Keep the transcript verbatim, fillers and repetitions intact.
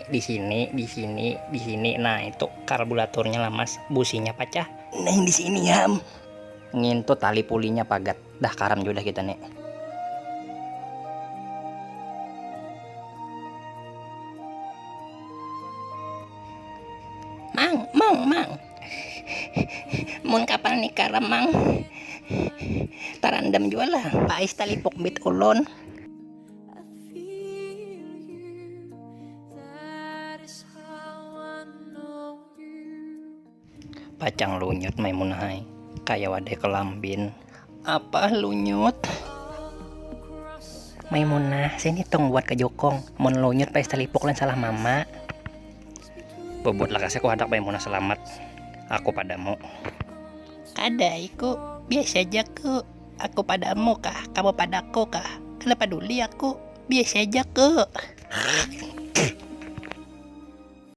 Di sini, di sini, di sini. Nah, itu karburatornya lamas, businya pacah. Nah, yang di sini, Ham. Ngintu tali pulinya pagat. Dah karam jua dah kita nih. Mang, mang, mang. Mun kapal ni karam, mang. Tarandam jua lah. Pais talipuk bit ulun. Pacang lunyut Maimunah ai. Kaya wadai kelambin. Apa lunyut? Maimunah, sini tong buat ka jokong. Mun lunyut pais talipuk lain salah mama. Bubuat lakasnya ku handak Maimunah salamat. Aku padamu. Kada, iku. Biasa ja ku. Aku padamu kah? Kamu padaku kah? Kada paduli aku. Biasa ja ku.